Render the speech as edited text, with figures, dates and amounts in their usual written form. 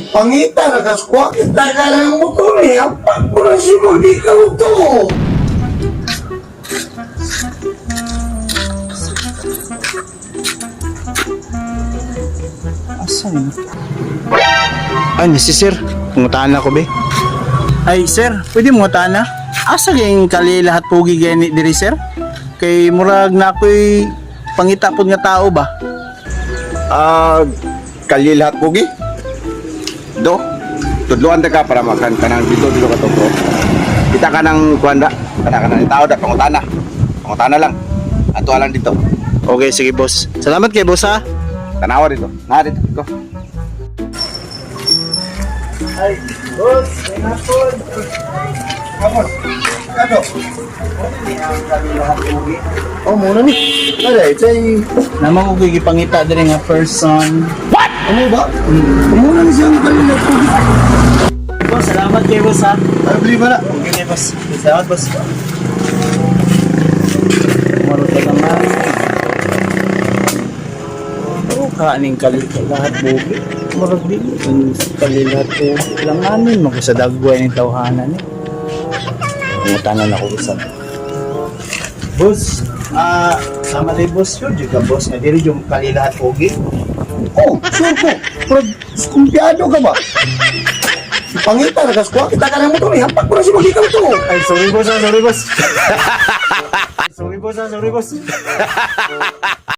Ipangita na kaskuha kita ka lang mo to eh. Hapak mo na si ikaw to. Asa yun? Ay, ni si sir. Pungutahan ako, be. Ay, sir, pwede mo na? Asa kayong kali lahat pugi gani diri, sir? Kay murag na ako'y pangita pod nga tao ba? Ah, kali lahat pugi. Do, tudluan ta ka para makan kanang dito dito ka to, bro. Kita ka ng kuanda, kana ka ng tao da pangutana. Pangutana lang. Ato lang dito. Okay, sige, boss. Salamat kay boss, ha? Tanawa dito. Na dito. Go. Ay, boss, may hapon. Kapon, kato. Oh, muna ni. Ay, say, Namang ko gipangita diri nga person. ano ba? Muna ni siyang kanila po. Boss, salamat kay boss, ha? Ay, bili ba na? Okay, kay boss. Salamat, boss. Maro ta naman. Oh, kaning kali lahat bugi. Murag di kali lahat bugi. Langanin mo ko sa dagway ni tawhanan ni. Pangutanan ako isa. Boss, sama day boss yun, ka boss nga diri yung kali lahat bugi. Oh, sure ko. Pero, kumpiyado ka ba? Ipangita na kaskuha kita ka lang mo to eh. Hapak mo na si ikaw to. Ay, sorry boss, ah, sorry boss. Sorry boss, ah, sorry boss.